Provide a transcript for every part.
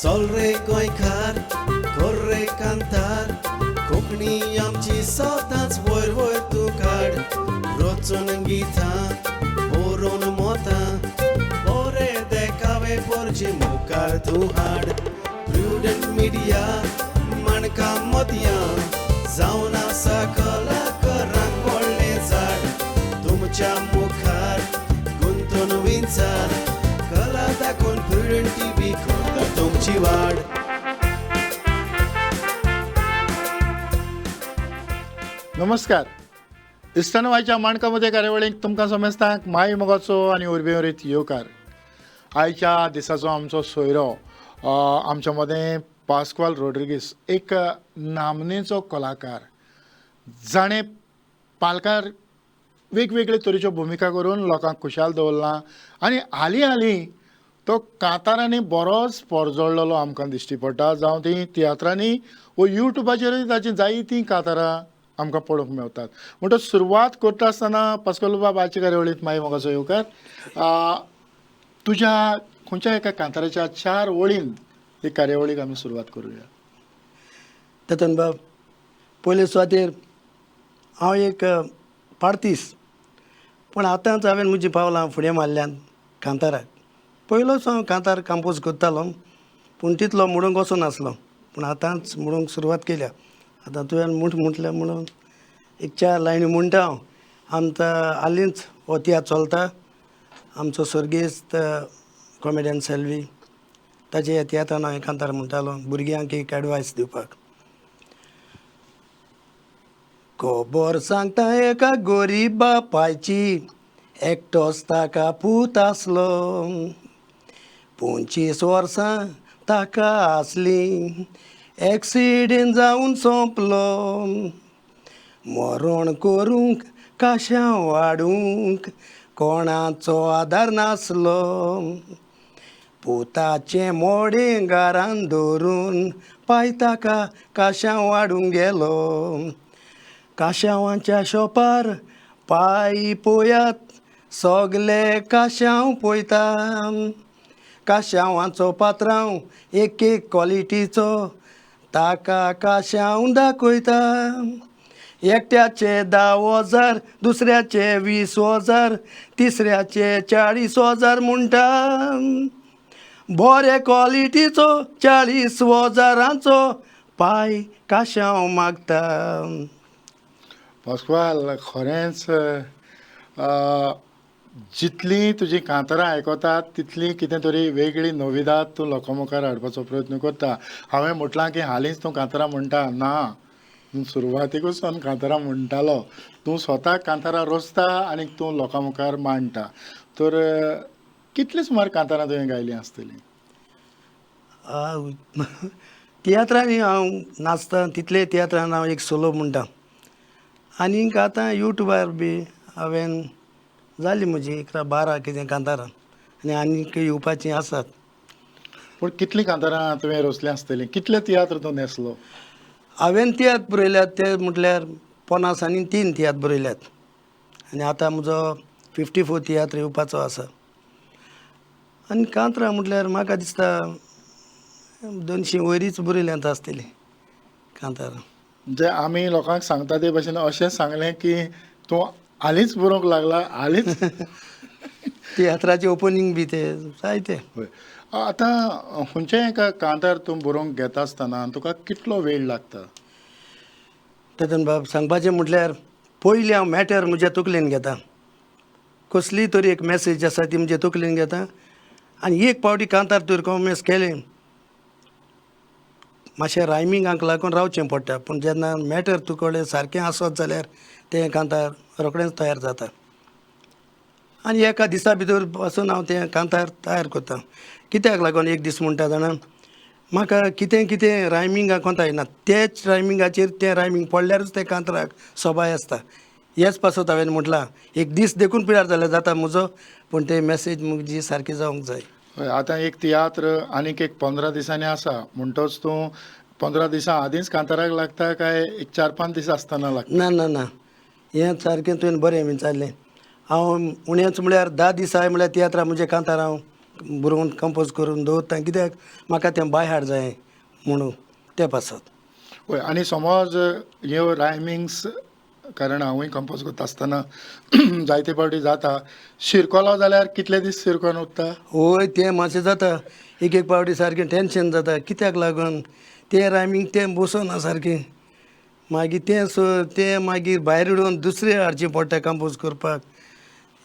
चल रे गोंयकार, कर रे कांतार, कोंकणी आमची सदांच वयर वयर तूं काड. रचून गितां बरोवन मोतां, बरे देखावे पोरचे मुखार तूं हाड. प्रुडंट मिडिया माणकां मोतयां जावन आसा कलाकारांक व्हडलें झाड. तुमच्या मुखार गुंतून विंचार, कला दाखोवन प्रुडंट टीव्ही करता तुमची वाड. नमस्कार इस्टनवायच्या माणकामध्ये कार्यावळीक तुमकां समेस्तांक माय मोगाचो आनी उर्बेवरीत येवकार. आयच्या दिसाचो आमचो सोयरो आमच्या मदें पास्क्वाल रोड्रिगीस, एक नामनेचो कलाकार, जाणें पालकार वेगवेगळे तरेच्यो भुमिका करून लोकांक खुशाल दवरलां आनी हालीं हालीं तो कांतारांनी बरोच परजळ्ळलो आमकां दिश्टी पडटा. जावं ती तियात्रांनी वो युट्यूबाचेरूय ताचीं जायतीं कांतारां आमकां पळोवंक मेवतात. म्हणटच सुरवात करता आसतना पास्कोल बाब, आयच्या कार्यावळींत मागीर मोगाचो येवकार. तुज्या खंयच्या एका कांताराच्या चार वळीन ही कार्यावळीक आमी सुरवात करुया. ततन बाब, पयले सुवातेर हांव एक पार्तीस, पूण आतांच हांवें म्हजीं पावलां फुडें मारल्यात कांताराक. पयलोच हांव कांतार कंपोज करतालो, पूण तितलो म्हणूंक वचनासलो, पूण आतांच म्हणूंक सुरवात केल्या. आतां तुवें म्हटलें म्हणून एक चार लायनी म्हणटा हांव. आमकां हालींच हो तियात्र चलता, आमचो सर्गेस्त कॉमेडियन सेल्वी, ताजे ह्या तियात्रान हांव कांतार म्हणटालो भुरग्यांक एक एडवायस दिवपाक. खबर सांगता एका गरीब बापायची, एकटोच ताका पूत आसलो. 25 वर्सां ताका आसलीं, एक्सिडेंट जावन सोंपलो. मरण करूंक काश्यांव वाडूंक कोणाचो आदार नासलो. पुताचें मोडें घरान दवरून पाय ताका काश्यांव वाडूंक गेलो. काश्यांवाच्या शॉपार पाय पळयात, सगले काश्यांव पळयता. काश्यांवाचो पात्रांव एक एक क्वॉलिटीचो, ताका काश्यांव दाखयता. एकट्याचे 10,000, दुसऱ्याचे 20,000, तिसऱ्याचे 40,000 म्हणटा. बरे क्वॉलिटीचो 40,000 पाय काश्यांव मागता. पास्क्वाल, खरेंच जितलीं तुजीं कांतारां आयकतात तितली कितें तरी वेगळी नविदाद तूं लोकां मुखार हाडपाचो प्रयत्न करता. हांवें म्हटलां की हालींच तूं कांतारां म्हणटा, ना, तूं सुरवातेकूच सावन कांतारां म्हणटालो. तूं स्वता कांतारां रचता आनी तूं लोकां मुखार मांडटा. तर कितलीं सुमार कांतारां तुवें गायलीं आसतलीं? तियात्रांनी हांव नाचता तितले तियात्रान हांव एक सोलो म्हणटा. आनीक आतां युट्यूबार बी हांवें जाली म्हजी 11 12 कितें कांतारां, आनी आनीक येवपाचीं आसात. पूण कितलीं कांतारां तुवें रचलीं आसतलीं? कितले तियात्र तूं न्हेसलो? हांवें तियात्र बरयल्यात ते म्हटल्यार 50 आनी 3 तियात्र बरयल्यात, आनी आतां म्हजो 54 तियात्र येवपाचो आसा. आनी कांतरां म्हटल्यार म्हाका दिसता 200 वयरीच बरयल्यात आसतलीं कांतारां. म्हणजे आमी लोकांक सांगता ते भशेन अशें सांगलें की तूं हालींच बरोवंक लागला, हालींच तियात्राचें ओपनींग बी ते जायते. हय, आतां खंयचें एका कांतार तूं बरोवंक घेता आसतना तुका कितलो वेळ लागता? ततन बाब, सांगपाचें म्हटल्यार पयलीं हांव मॅटर म्हज्या तकलेन घेता, कसलीय तरी एक मॅसेज आसा ती म्हज्या तकलेन घेता. आनी एक पावटी कांतार तुवें कॉमेस केलें, मातशें रायमिंगाक लागून रावचें पडटा, पूण जेन्ना मॅटर तुका कडेन सारकें आसत जाल्यार तें कांतार रोखडेंच तयार जाता. आनी एका दिसा भितर पासून हांव तें कांतार तयार करता. कित्याक लागून एक दीस म्हणटा जाणा, म्हाका कितें कितें रायमिंगाक कोंता येना, तेच रायमिंगाचेर तें रायमींग पडल्यारूच तें कांताराक सोबाय आसता. हेच पासत हांवें म्हटलां एक दीस देखून पिळ्यार जाल्यार जाता म्हजो, पूण ते मॅसेज म्हजी सारकी जावंक जाय. हय, आतां एक तियात्र आनीक एक 15 दिसांनी आसा, म्हणटच तूं 15 दिसां आदींच कांताराक लागता काय एक 4-5 दीस आसतना लागता? ना ना ना, हें सारकें तुवें बरें विचारलें. हांव उणेंच म्हळ्यार 10 दिसां म्हळ्यार तियात्रां म्हजे कांतार हांव बरोवन कंपोज करून दवरता, कित्याक म्हाका तें बाय हार्ट जाय म्हणून ते पासत. हय, आनी समज ह्यो रायमिंग्स, कारण हांवूय कंपोज करता आसतना जायते फावटी जाता, शिरकोलो जाल्यार कितले दीस शिरकोन उरता? हय, तें मातशें जाता एक एक पावटी सारकें टेंशन जाता, कित्याक लागून तें रायमींग तें बसना सारकें, मागीर तें तें मागीर भायर उडोवन दुसरें हाडचें पडटा कंपोज करपाक,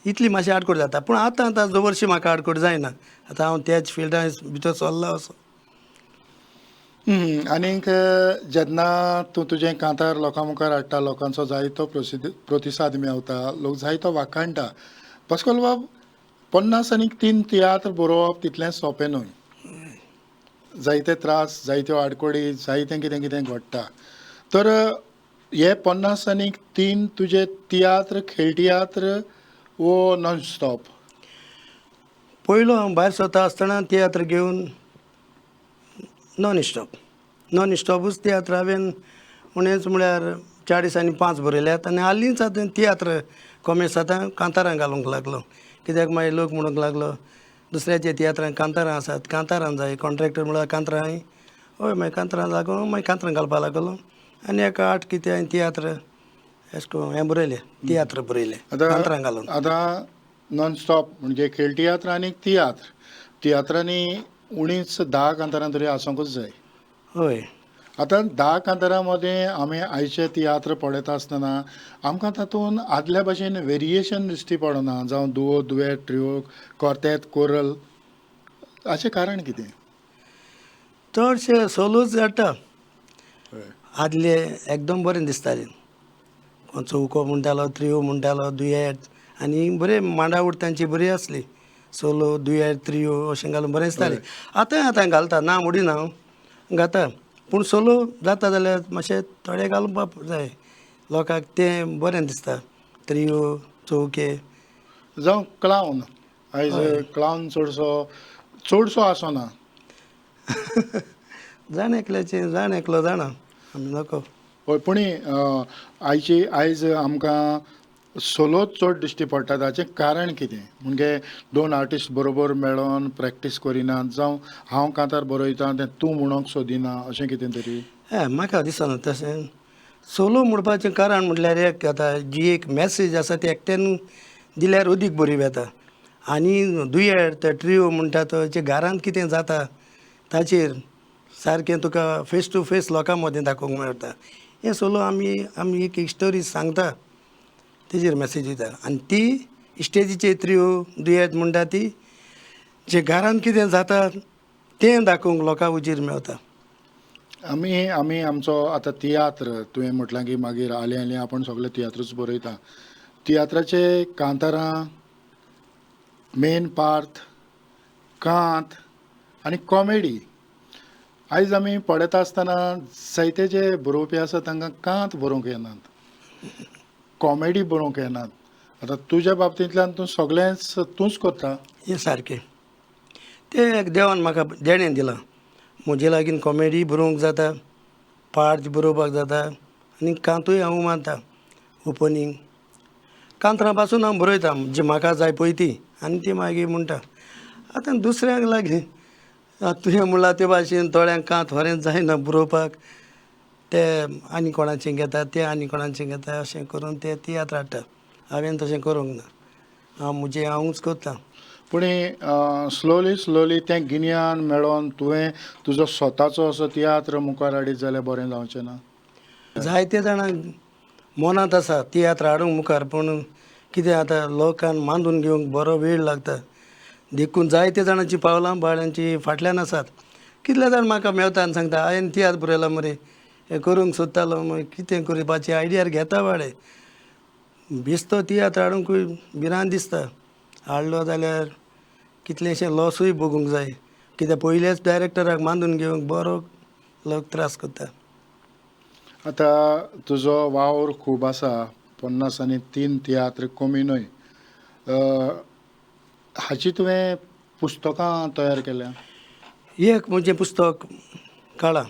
इतली मातशी आडकोड जाता. पूण आतां आतां जबरशी म्हाका आडकोड जायना, आतां हांव त्याच फिल्डान भितर चल्लां असो. आनीक जेन्ना तूं तुजें कांतार लोकां मुखार हाडटा, लोकांचो जायतो प्रतिसाद मेवता, लोक जायतो वाखाणटा. पास्कोल बाब, 53 तियात्र बरोवप तितलें सोंपें न्हय, जायते त्रास, जायत्यो आडकोडी, जायतें कितें कितें घडटा. तर हे 53 तुजे तियात्र, खेळ तियात्र वो नॉन स्टॉप? पयलो हांव भायर सरता आसतना तियात्र घेवन नॉन स्टॉप, नॉन स्टॉपूच तियात्र हांवें उणेच म्हळ्यार 45 बरयल्यात. आनी हालींच आतां तियात्र कोमेस आतां कांतारां घालूंक लागलो, कित्याक मागीर लोक म्हणूंक लागलो दुसऱ्याच्या तियात्रांक कांतारां आसात, कांतारां जाय, कॉन्ट्रेक्टर म्हळ्यार कांतरां हांवें, हय मागीर कांतरां लागून मागीर कांतरां घालपाक लागलो. आनी एक 8 कितें हांवें तियात्र अशें करून हें बरयलें, तियात्र बरयले कांतरां घालून. आतां नॉन स्टॉप म्हणजे खेळ तियात्र आनी तियात्र, तियात्रांनी उणीच 10 कांतारां तरी आसूंकच जाय. हय, आतां 10 कांतारां मदें आमी आयचे तियात्र पळयता आसतना आमकां तातूंत आदल्या भाशेन वेरिएशन दिश्टी पडना, जावं दुवो, दुवेट, ट्रियो, कॉर्तेत, कोरल, हाचें कारण कितें? चडशे सोलोच हाडटा. आदले एकदम बरें दिसतालें, कोण चौको म्हणटालो, त्रियो म्हणटालो, दुयेट, आनी बरें मांडावड तांची बरी आसली, सोलो, दुयेट, त्रियो अशें घालून बरें दिसतालें. आतां आतां घालता ना मोडिना हांव घाता, पूण सोलो जाता जाल्यार मातशें थोडे घालपाक जाय, लोकांक तें बरें दिसता, त्रियो, चौके. जावं क्लावन, आयज क्लावन चडसो आसना. जाण एकल्याचें, जाण एकलो जाणा आमी नको. हय, पूण आयची आयज आमकां सोलोच चड दिश्टी पडटा, ताचें कारण कितें? म्हणजे 2 आर्टिस्ट बरोबर मेळोन प्रॅक्टीस करिनात, जावं हांव कांतार बरयता तें तूं म्हणूंक सोदिना, अशें कितें तरी? हय, म्हाका दिसना तशें. सोलो म्हणपाचें कारण म्हटल्यार एक आतां जी एक मॅसेज आसा ती एकट्यान दिल्यार अदीक बरी येता, आनी दुयेट ते ट्रियो म्हणटा तो जे घरांत कितें जाता ताचेर सारकें तुका फेस टू फेस लोकां मदें दाखोवंक मेळटा. हें सोलो आमी आमी एक स्टोरी सांगता तेजेर मॅसेज दिता, आनी ती स्टेजीचेर त्रियो दुयेट म्हणटा ती जे घरांत कितें जाता तें दाखोवंक लोकां उजीर मेवता. आमी आमी आमचो आतां तियात्र तुवें म्हटलां की मागीर हालीं हालीं आपूण सगळे तियात्रूच बरयता, तियात्राचे कांतारां, मेन पार्थ, कांत आनी कॉमेडी. आयज आमी पळयता आसतना जायते जे बरोवपी आसा तांकां कांत बरोवंक येनात, कॉमेडी बरोवंक येनात. आतां तुज्या बाबतींतल्यान तूं सगळेंच तूंच करता. हें सारकें, तें एक देवान म्हाका देणें दिलां, म्हजे लागीं कॉमेडी बरोवंक जाता, पार्ट बरोवपाक जाता, आनी कांतूय हांव मारता ओपनींग. कांतरां पासून हांव बरयता जी म्हाका जाय पळय ती, आनी ती मागीर म्हणटा. आतां दुसऱ्यांक लागीं तुवें म्हणलां ते भाशेन थोड्यांक कांत खरेंच जायना बरोवपाक, ते आनी कोणाचें घेता, ते आनी कोणाचें घेता, अशें करून ते तियात्र हाडटा. हांवें तशें करूंक ना, हांव म्हजें हांवूच करता. पूण स्लोली स्लोली तें गिन्यान मेळोन तुवें तुजो स्वताचो असो तियात्र मुखार हाडीत जाल्यार बरें जावचें ना? जायते जाणांक मनांत आसा तियात्र हाडूंक मुखार, पूण कितें आतां लोकांक मानून घेवंक बरो वेळ लागता, देखून जायते जाणांची पावलां बाळ्यांची फाटल्यान आसात. कितले जाण म्हाका मेवता आनी सांगता हांवें तियात्र बरयला मरे, हें करूंक सोदतालो, मागीर कितें करपाची आयडियार घेता बाळे. बेस्तो तियात्र हाडूंकूय भिरांत दिसता, हाडलो जाल्यार कितलेशे लॉसूय भोगूंक जाय, कित्याक पयलेच डायरेक्टराक मानून घेवंक बरो लोक त्रास करता. आतां तुजो वावर खूब आसा, 53 तियात्र कमी न्हय, हाची तुवें पुस्तकां तयार केल्या? एक म्हजें पुस्तक काडलां,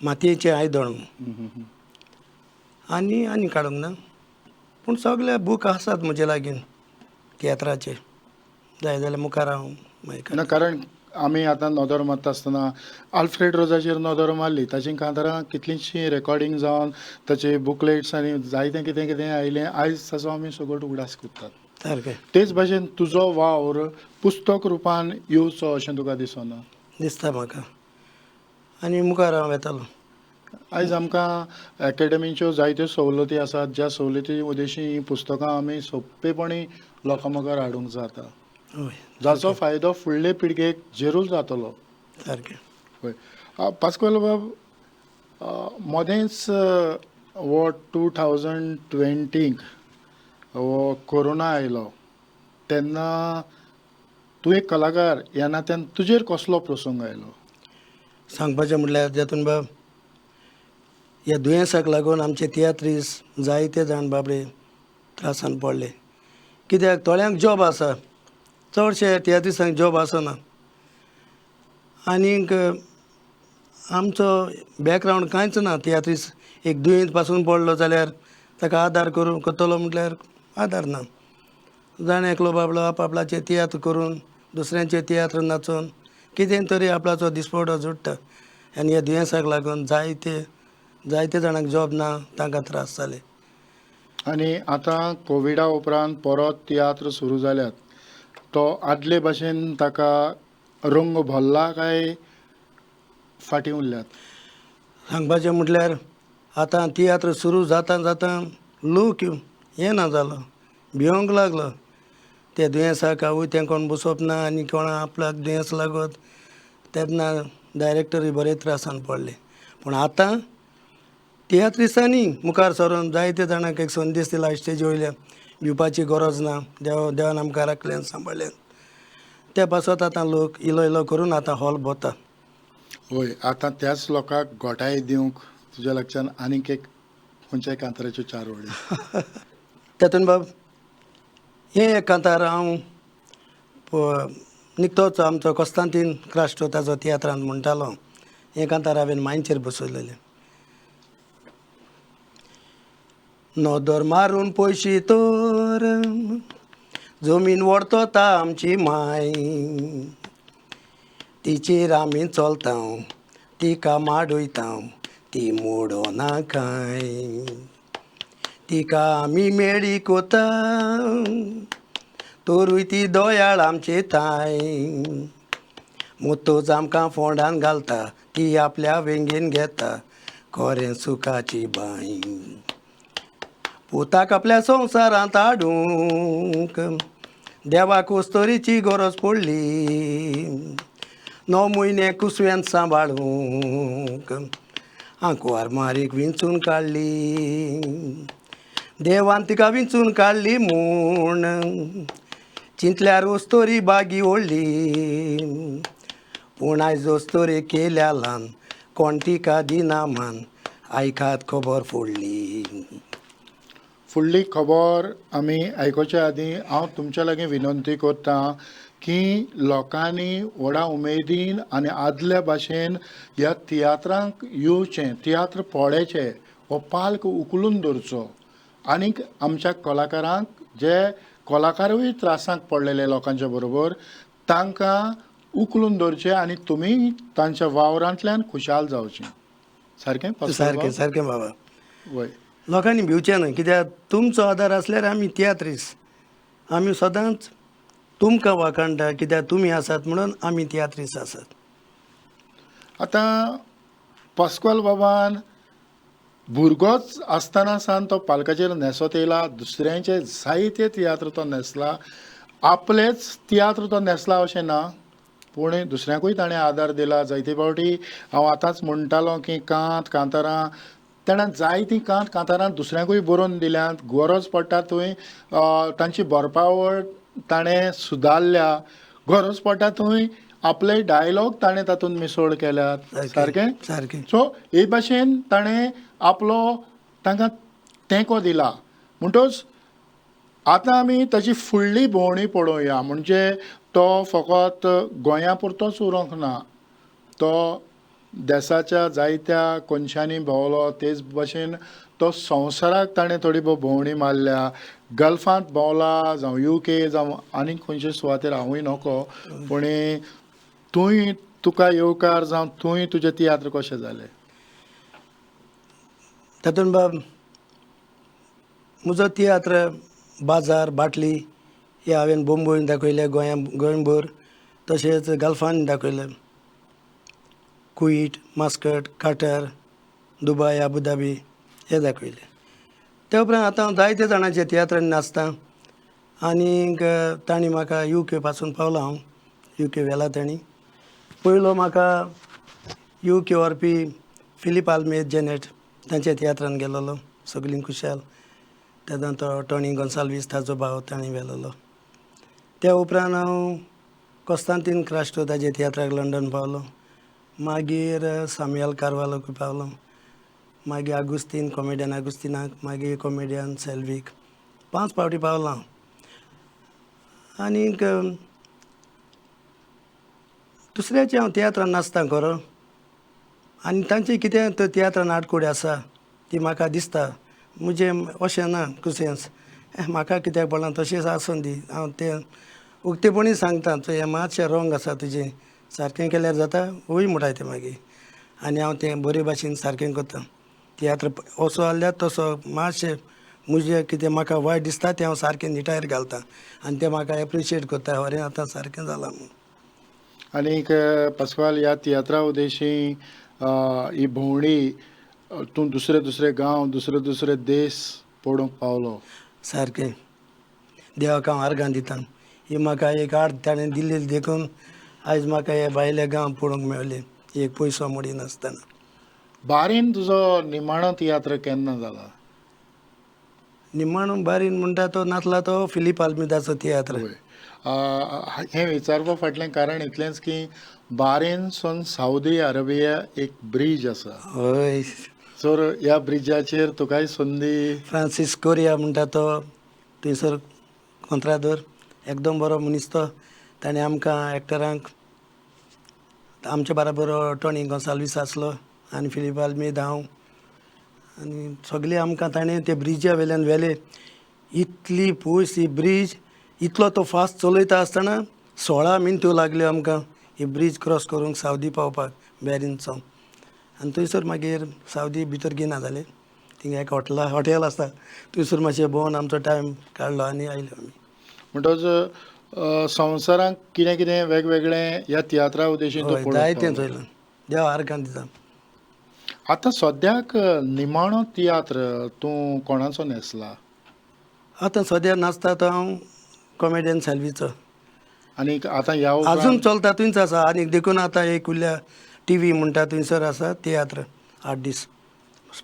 मातयेचें आयदण, आनी आनी काडूंक ना, पूण सगळे बूक आसात म्हजे लागीं तियात्राचे, जाय जाल्यार मुखार हांव मागीर ना, कारण आमी आतां नदर मारता आसतना आल्फ्रेड रोजाचेर नदर मारली, ताची कांतारां कितलींशीं रेकॉर्डिंग जावन ताचे बुकलेट्स आनी जायतें कितें कितें आयलें. आयज ताचो आमी सगळो उगडास करतात. सारकें. तेच भाशेन तुजो वावर पुस्तक रुपान येवचो अशें तुका दिसना? दिसता म्हाका आनी मुखार हांव वेतालो. आयज आमकां एकेडमीच्यो जायत्यो सवलती आसात, ज्या सवलती उदेशी हीं पुस्तकां आमी सोंपेपणी लोकां मुखार हाडूंक जाता, हय, जाचो फायदो फुडले पिळगेक जरूर जातलो. सारकें. हय. पास्कोल बाब, मदेंच हो 2020 हो कोरोना आयलो तेन्ना तूं एक कलाकार ह्या नात्यान तुजेर कसलो प्रसंग आयलो? सांगपाचें म्हटल्यार जातून बाब ह्या दुयेंसाक लागून आमचे तियात्रीस जायते जाण बाबडे त्रासान पडले. कित्याक थोड्यांक जॉब आसा, चडशे तियात्रिसांक जॉब आसना आनीक आमचो बॅकग्रावंड कांयच ना. तियात्रीस एक दुयेंत पासून पडलो जाल्यार ताका आदार करूं करतलो म्हटल्यार आदार ना. जाण एकलो बाबडो आप आपणाचे तियात्र करून दुसऱ्यांचे तियात्र नाचून कितें तरी आपणाचो दिसपडो जोडटा. आनी ह्या दुयेंसाक लागून जायते जायते जाणांक जॉब ना, तांकां त्रास जाले. आनी आतां कोविडा उपरांत परत तियात्र सुरू जाल्यात, तो आदले भाशेन ताका रंग भरला काय फाटीं उरल्यात? सांगपाचें म्हटल्यार आतां तियात्र सुरू जाता जाता लोक हें ना जालो, भिवंक लागलो. ते दुयेंसाक आवय तें कोण बसप ना आनी कोणा आपल्याक दुयेंस लागत तेन्ना डायरेक्टरूय बरे त्रासान पडले. पूण आतां तियात्रिसांनी मुखार सरून जायते जाणांक एक संदेश दिला स्टेजी वयल्यान, भिवपाची गरज ना, देवान आमकां राखल्यान सांबाळ्ळें. त्या पासत आतां लोक इलो इलो करून आतां हॉल भरता. हय, आतां त्याच लोकांक घोटाय दिवंक तुज्या लागच्यान आनीक एक खंयच्याय कांताराच्यो चार वळी. तातूंत बाब हें एक कांतार हांव निकतोच आमचो कोस्तांतीन क्रास्टो ताचो तियात्रांत म्हणटालो. हें कांतार हांवें मांयचेर बसयलेलें. नदर मारून पयशी तर जमीन व्हरतता आमची माय, तिचेर आमी चलता तिका माडयता ती मोडना कांय, तिका आमी मेळी कोता तरूय ती दयाळ आमचे ताय, मुतोच आमकां फोंडान घालता ती आपल्या वेंगेन घेता खरें सुखाची बांय, पुताक आपल्या संवसारांत हाडूंक देवाक उस्तोरीची गरज पडली, 9 म्हयने कुसव्यान सांबाळूंक आंकवार मारीक विंचून काडली, देवान तिका विंचून काडली म्हूण चिंतल्यार उस्तोरी बागी ओडली, पूण आयज उस्तोरी केल्या ल्हान कोण तिका दिना मान, आयकात खबर फुडली. फुडली खबर आमी आयकुचे आदीं हांव तुमच्या लागीं विनंती करता की लोकांनी व्हडा उमेदीन आनी आदल्या भाशेन ह्या तियात्रांक येवचें, तियात्र पळोवचे, हो पाल्क उखलून दवरचो आनीक आमच्या कलाकारांक, जे कलाकारूय त्रासांक पडलेले लोकांच्या बरोबर, तांकां उखलून दवरचें आनी तुमी तांच्या वावरांतल्यान खुशाल जावचें. सारकें? सारकें, सारकें बाबा. वय, लोकांनी भिवचें न्हय, कित्याक तुमचो आदार आसल्यार आमी तियात्रीस, आमी सदांच तुमकां वाखाणटा कित्याक तुमी आसात म्हणून आमी तियात्रीस आसात. आतां पास्कोल बाबान भुरगोच आसतना सावन तो पालकाचेर न्हेसत येयला, दुसऱ्यांचे जायते तियात्र तो न्हेसला, आपलेच तियात्र तो न्हेसला अशें ना, पूण दुसऱ्यांकूय ताणें आदार दिला. जायते फावटी हांव आतांच म्हणटालो की कांत कांतारां ताणें जायतीं कांत कांतारां दुसऱ्यांकूय बरोवन दिल्यांत, गरज पडटा थंय तांची बरपावळ ताणें सुदारल्या, गरज पडटा थंय आपले डायलॉग ताणें तातूंत मिसळ केल्यात. सारकें? सारकें. सो हे भाशेन ताणें आपलो तांकां तेंको दिला. म्हणटच आतां आमी ताची फुडली भोंवडी पळोवया, म्हणजे तो फकत गोंया पुरतोच उरोंक ना, तो देसाच्या जायत्या कोनशांनी भोंवलो, तेच भशेन तो संवसाराक ताणें थोडी भोव भोंवडी मारल्या. गल्फांत भोंवला जावं UK जावं आनीक खंयचे सुवातेर हांवूय नको, पूण तूंय तुका येवकार जावं तूंय तुजे तियात्र कशें जाले? तातूंत बाब म्हजो तियात्र बाजार बाटली हे हांवें बोंबोयन दाखयले, गोंया गोंयभर, तशेंच गल्फान दाखयले, Kuwait, Muscat, Qatar, Dubai, Abu Dhabi हे दाखयले. त्या उपरांत आतां हांव जायते जाणांचे तियात्रांनी नाचता आनीक तांणी म्हाका UK पासून पावलो. हांव UK व्हेला तांणी. पयलो म्हाका UK व्हरपी फिलीप आल्मेद जेनेट तांच्या तियात्रान गेलोलो, सगळीं खुशाल. तेन्ना तो टॉनी गोन्साल्वीस ताजो भाव तांणी व्हेलोलो. त्या उपरांत हांव कोस्तांतीन क्रास्टो ताजे तियात्राक लंडन पावलो. मागीर सामुएल कार्वालोकूय पावलो. मागीर आगुस्तीन कॉमेडियन आगुस्तिनाक, मागीर कॉमेडियन सेल्वीक, 5 फावटी पावलो हांव. आनीक दुसऱ्याचे हांव तियात्रान नाचता खरो, आनी तांचे कितें तर तियात्रान आडकोडी आसा ती म्हाका दिसता. म्हजें अशें ना कुसेंस म्हाका कित्याक पडलां तशेंच आसूं दी, हांव तें उक्तेपणी सांगता, हें मातशें रॉंग आसा तुजें, सारकें केल्यार जाता वय म्हणटाय तें मागीर. आनी हांव तें बरे भाशेन सारकें करता. तियात्र असो आहल्यार तसो मातशें म्हजें कितें म्हाका वायट दिसता तें हांव सारकें निटायर घालता आनी तें म्हाका एप्रिशिएट करता, अरे आतां सारकें जालां म्हूण. आनीक पास्काल, ह्या तियात्रा उद्देशी ही भोंवडी तूं दुसरे दुसरे गांव, दुसरे दुसरे देश पळोवंक पावलो. सारकें देवाक हांव आर्गां दिता, ही म्हाका एक आर्ट ताणें दिल्ली देखून आयज म्हाका हे भायले गांव पळोवंक मेळ्ळे, एक पयसो मोडिनासतना. बारीन तुजो निमाणो तियात्र केन्ना जाला? निमाणो बारीन म्हणटा तो नाचला तो फिलीप आल्मेदाचो तियात्र. हें विचारपा फाटलें कारण इतलेंच की बारीनसून सावदी अरेबिया एक ब्रीज आसा. हय. सो ह्या ब्रिजाचेर तुकाय संदी. फ्रांसीस कोरिया म्हणटा तो थंयसर कोंत्रादोर, एकदम बरो मनीस तो. ताणें आमकां एक्टरांक, आमच्या बराबर टॉनी गोन्साल्वीस आसलो आनी फिलीप आल्मेद, हांव आनी सगळे आमकां ताणें ते ब्रिजा वयल्यान व्हेले. इतली पयस ही ब्रीज, इतलो तो फास्ट चलयता आसतना 16 मिनट्यो लागल्यो आमकां ही ब्रीज क्रॉस करूंक सावदी पावपाक बॅरीनचो. आनी थंयसर मागीर सावदी भितर घेयना जाले, थिंगा एक हॉटेल आसा, थंयसर मातशें भोंवन आमचो टायम काडलो आनी आयले आमी. म्हणटच संवसारांत कितें कितें वेगवेगळें ह्या तियात्रा उद्देशीन तूं जायतें चोयलां, देव आर्गां दिता. आतां सद्याक निमाणो तियात्र तूं कोणाचो न्हेसला? आतां सद्या नाचता तो हांव कॉमेडियन सेल्वीचो. आनी आतां ह्या अजून चलता थंयच आसा. आनी देखून आतां एक उरल्या TV म्हणटा थंयसर आसा तियात्र 8 दीस,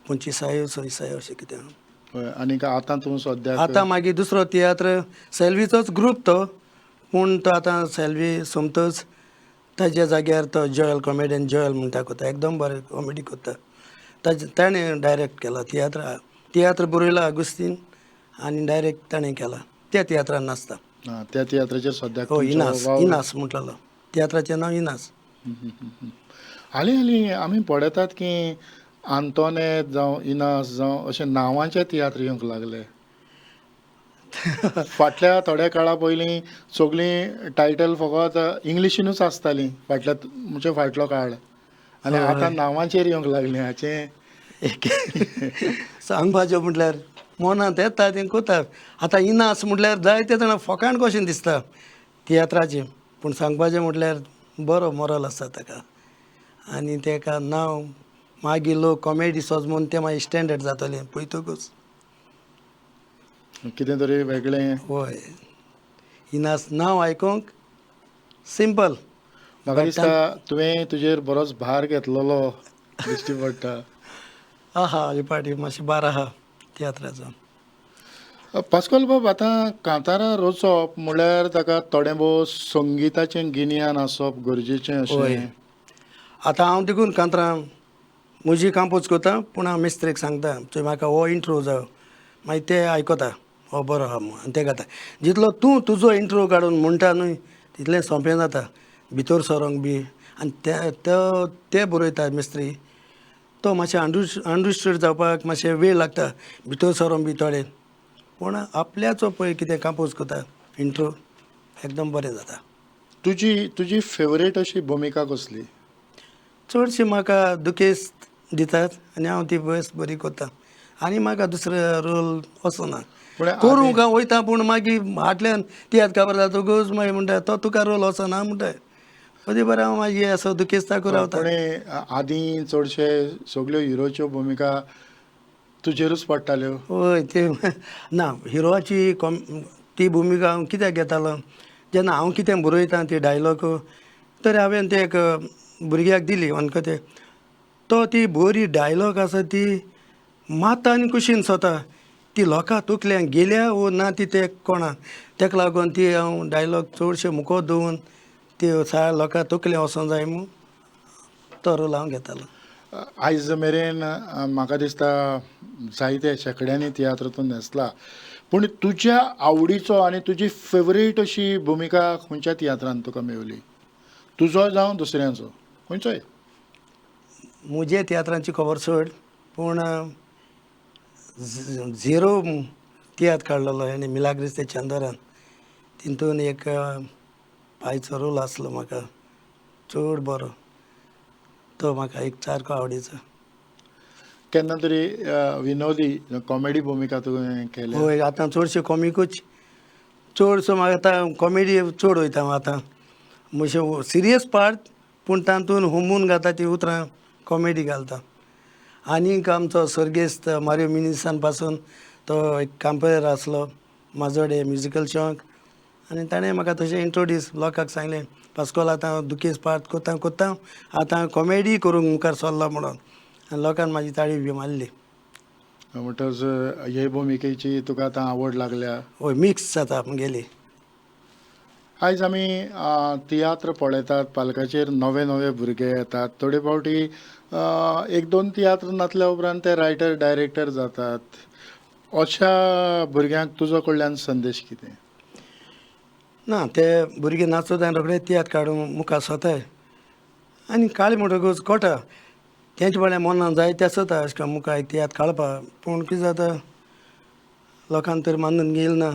25 26 अशें कितें. आनी आतां तूं सद्याक? आतां मागीर दुसरो तियात्र सेल्वीचोच ग्रूप तो, पूण तो आतां सेल्वी सोमतोच ताज्या जाग्यार तो जॉयल कॉमेडियन जॉयल म्हणटा करता, एकदम बरें कॉमेडी करता. ताजें ताणें डायरेक्ट केला तियात्र, तियात्र बरयला आगुस्तीन आनी डायरेक्ट ताणें केला. त्या तियात्रान नाचता. त्या तियात्राचेर सद्याक? हो, इनास, इनास म्हटलेलो तियात्राचें नांव इनास. हालीं हालीं आमी पळयतात की आंतोनेत जावं इनास जावं अशे नांवांचे तियात्र येवंक लागले. फाटल्या थोड्या काळा पयलीं सगळीं टायटल फकत इंग्लिशीनूच आसतालीं, फाटल्या म्हणजे फाटलो काळ, आनी आतां नांवांचेर येवंक लागलीं. हाचें एक सांगपाचें म्हटल्यार मनांत येता तें कोता. आतां इनास म्हटल्यार जायते जाणां फकाण कशें दिसता तियात्राचें, पूण सांगपाचें म्हटल्यार बरो मोरल आसा ताका. आनी ताका नांव मागीर लोक कॉमेडी सोज म्हूण तें मागीर स्टँडर्ड जातलें पळयतकूच कितें तरी वेगळें. हय, इनास नांव आयकूंक सिंपल. म्हाका दिसता तुवें तुजेर बरोच भार घेतलेलो दिश्टी पडटा. आहा, हे पाटी मातशें भार आहा तियात्राचो. पास्कोल बाब, आतां कांतारां रचप म्हळ्यार ताका थोडें भोव संगिताचें गिन्यान आसप गरजेचें अशें. आतां हांव देखून कांतरां म्हजी कंपोज करता, पूण हांव मिस्त्रीक सांगता तुवें म्हाका हो इंट्रो जायो, मागीर ते आयकता हो बरो आहा म्हूण आनी ते गाता. जितलो तूं तुजो इंट्रो काडून म्हणटा न्हय तितलें सोंपें जाता. भितर सरोंक बी आनी ते ते बरयता मिस्त्री तो मातशें अंडरस्टूड जावपाक मातशें वेळ लागता भितर सरोंक बी थोडे पूण आपल्याचो पळय कितें कंपोज करता इंट्रो एकदम बरें जाता. तुजी तुजी फेवरेट अशी भुमिका कसली? चडशी म्हाका दुखेस्त दितात आनी हांव ती बेस बरी करता आनी म्हाका दुसरो रोल वचना करूंक हांव वयता पूण मागीर फाटल्यान तियात्र खबर जातकूच मागीर म्हणटा तो तुका रोल वचना म्हणटा अदी बरें हांव मागीर असो दुखेस्ताकू रावता. पूण आदीं चडशे सगल्यो हिरोच्यो भुमिका तुजेरूच पडटाल्यो. हय ते ना हिरोची ती भुमिका हांव कित्याक घेतालो जेन्ना हांव कितें बरयता ती डायलॉग तर हांवें ते एक भुरग्याक दिली अनकते तो ती बरी डायलॉग आसा ती माता आनी कुशीन सोता ती लोकां तकल्यान गेल्या वो ना ती ते कोणा तेका लागून ती हांव डायलॉग चडशे मुखो दवरून ती सा लोकां तकलें वचोंक जाय म्हूण तो रोल हांव घेतालो. आयज मेरेन म्हाका दिसता जायते शेंकड्यांनी तियात्र तूं न्हेसला पूण तुज्या आवडीचो आनी तुजी फेवरेट अशी भुमिका खंयच्या तियात्रान तुका मेवली, तुजो जावं दुसऱ्यांचो खंयचोय? म्हजे तियात्रांची खबर सोड पूण झिरो तियात्र काडलेलो आनी मिलाग्रीस ते चंदरान तितून एक पायचो रोल आसलो म्हाका चड बरो तो म्हाका एक सारको आवडीचो. केन्ना तरी विनोदी कॉमेडी भुमिका तुवें केल्या? हय आतां चडशे कॉमिकूच चडसो म्हाका आतां कॉमेडी चड वयता हांव आतां मातशें सिरियस पार्ट पूण तातूंत हुमून घालता ती उतरां कॉमेडी घालता. आनीक आमचो सर्गेस्त मारियो मिनिसान पासून तो एक कांपेर आसलो म्हाजोडे म्युजिकल शॉक आनी ताणें म्हाका तशें इंट्रोड्यूस लोकांक सांगलें पास्कोल आतां दुखेस्त पार्ट कोत्ता कोत्ता आतां कॉमेडी करूंक मुखार सरला म्हणून आनी लोकान म्हाजी ताळी बी मारली. म्हणटच हे भुमिकेची तुका आतां आवड लागल्या? हय मिक्स जाता म्हगेली. आयज आमी तियात्र पळयतात पालकाचेर नवे नवे भुरगे येतात थोडे फावटी एक दोन तियात्र नाचल्या उपरांत ते रायटर डायरेक्टर जातात. अशा भुरग्यांक तुजो कडल्यान संदेश कितें? ना ते भुरगे नाचता आनी रोखडे तियात्र काडूंक मुखार सोताय आनी काडले म्हणटकूच कोटा तेंचे म्हळ्यार मनान जाय ते आसता अशें करून मुखार एक तियात्र काडपाक पूण कितें जाता लोकांक तर मानून घेयल ना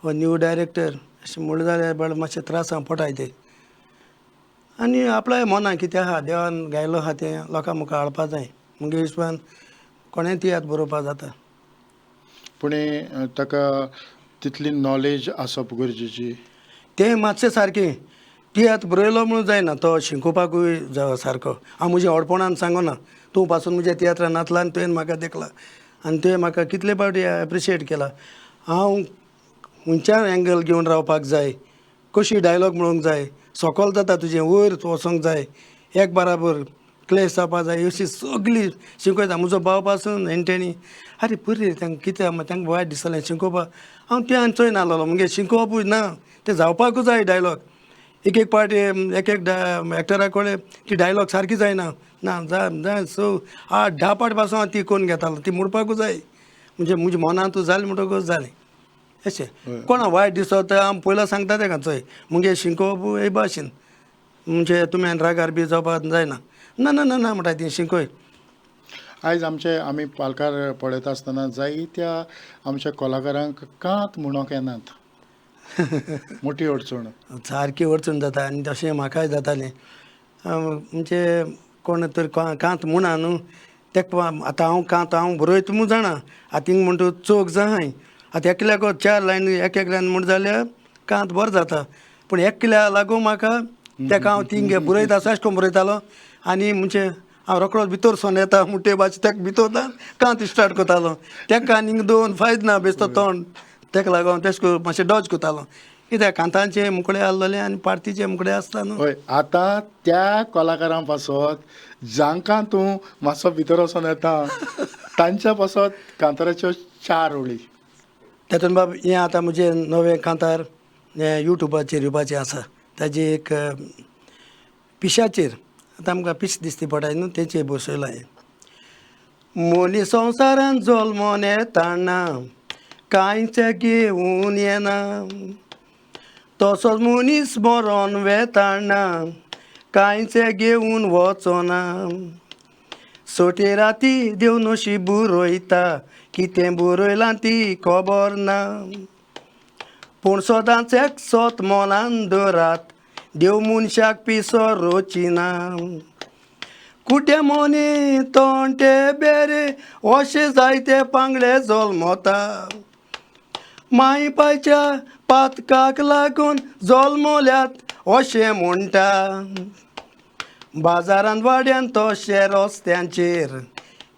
हो न्यू डायरेक्टर अशें म्हणलें जाल्यार बाबडे मातशें त्रासां पोटाय ते आनी आपल्या मनाक कितें आहा देवान गायलो आहा तें लोकां मुखार हाडपा जाय मुगे हिशोबान कोणेंय तियात्र बरोवपा जाता. पूण ताका तितली नॉलेज आसप गरजेची. तें मातशें सारकें तियात्र बरयलो म्हणून जायना तो शिकोवपाकूय जाय सारको. हांव म्हज्या व्हडपणान सांगना तूं पासून म्हज्या तियात्रान नाचला आनी तुवें म्हाका देखला आनी तुवें म्हाका कितले फावटी एप्रिशिएट केला. हांव खंयच्यान एंगल घेवन रावपाक जाय कशी डायलॉग म्हणूंक जाय सोकोल जाता तुजें वयर वचोंक जाय एक बराबर क्लेश जावपा जाय अशी सगळी शिकयता. म्हजो भाव पासून एंटनी आरे पुरी तांकां कितें तांकां वायट दिसलें शिकोवपाक हांव तें आनी चोयना आसलेलो मुगे शिकोवपूय ना तें जावपाकूच जाय डायलॉग. एक एक पार्टी एक एक एक्टरा कडेन ती डायलॉग सारकी जायना ना जाय जाय सो 8-10 पाट पासून हांव ती करून घेतालो ती म्हणपाकूच जाय म्हणजे म्हज्या मनांतूच जालें म्हणटकूच जालें अशें. कोणा वायट दिसत हांव पयलो सांगता तेका चोय मुगे शिकोवप हे भाशेन म्हणजे तुमी रागार बी जावपाक जायना ना ना ना ना म्हणटा ती शिकय. आयज आमचे आमी पालकार पळयता आसतना जायत्या आमच्या कलाकारांक कांत म्हणोंक येनात मोठी अडचण सारकी अडचण जाता आनी तशें म्हाकाय जातालें म्हणजे कोण तर कांत म्हणा न्हू तेका आतां हांव कांत हांव बरयता म्हूण जाणा आतां थिंग म्हणटा चोग जाय आतां एकल्याक 4 लायन एक एकल्यान म्हण जाल्यार कांत बरो जाता पूण एकल्या लागून म्हाका तेका हांव थिंग बरयता आसा अशें करून बरयतालो आनी म्हणजे हांव रोकडोच भितर सोन येता मुट्टे भाशेन तेका भितर कांत स्टार्ट करतालो तेका आनीक दोन फायद ना बेश्टो तोंड तेका लागून तेश करून मातशें डॉज करतालो कित्याक कांतांचे मुकडे आसलेले आनी पार्टीचे मुकडे आसता न्हू. हय आतां त्या कलाकारां पासत जांकां तूं मातसो भितर वचोन येता तांच्या पासत कांताराच्यो 4 ओळी. तेतून बाब हें आतां म्हजें नवें कांतार हें युट्यूबाचेर येवपाचें आसा ताजी एक पिशाचेर आतां आमकां पीस दिसती पडटा न्हू तेचेर बसयलां हें. मनीस संवसारान जल्मोन येताना कांयच घेवन येना तसोच मनीस मरोन वेताना कांयच घेवन वचना. सोटे राती देव नशीब बरयता, कितें बरयलां ती खबर ना. पूण सदांच एक सत मनान दवरात, देव मनशाक पिसो रोचिना. कुड्डे मोने तोंटे बेरे अशे जायते पांगडे जल्मता. माय पायच्या पातकाक लागून जल्मल्यात अशें म्हणटा. बाजारांत वाड्यान तशे रस्त्यांचेर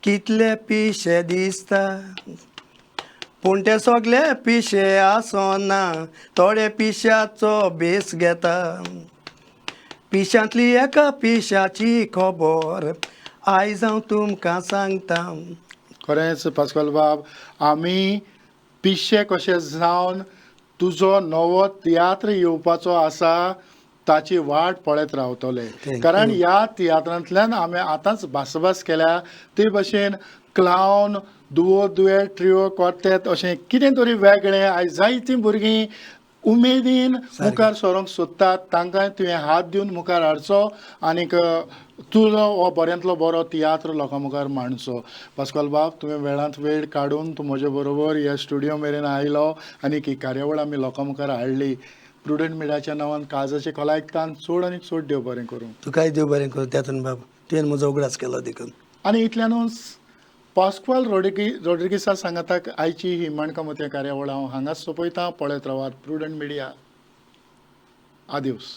कितले पिशे दिसता. पूण ते सगळे पिशे आसना, थोडे पिश्याचो भेस घेता. पिशांतली एका पिशाची खबर आयज हांव तुमकां सांगता. खरेंच पास्कोल बाब, आमी पिशे कशे जावन तुजो नवो तियात्र येवपाचो आसा ताची वाट पळयत रावतले. Thank कारण you. ह्या तियात्रांतल्यान आमी आतांच भासाभास केल्या ते भशेन क्लावन, दुवो, दुयेट, ट्रियो, क्वार्तेत अशें कितें तरी वेगळें आयज जायतीं भुरगीं उमेदीन मुखार सरोंक सोदतात, तांकां तुवें हात दिवन मुखार हाडचो आनीक तुजो हो बऱ्यांतलो बरो तियात्र लोकां मुखार मांडचो. पास्कोल बाब, तुवें वेळांत वेळ काडून तूं म्हजे बरोबर ह्या स्टुडियो मेरेन आयलो आनी ही कार्यावळ आमी लोकां मुखार हाडली. प्रुडंट मिडियाच्या नांवान काळजाचे खोलायेक चड आनी चड देव बरें करूं. तुकाय देव बरें करूं त्यातून बाब, तुवें म्हजो उगडास केलो देखून. आनी इतल्यानूच पास्क्वाल रोड्रिगीसा सांगाताक आयची ही माणकामोतया कार्यावळ हांव हांगाच सोंपयतां. पळयत रावात प्रुडंट मिडिया. आदिवस.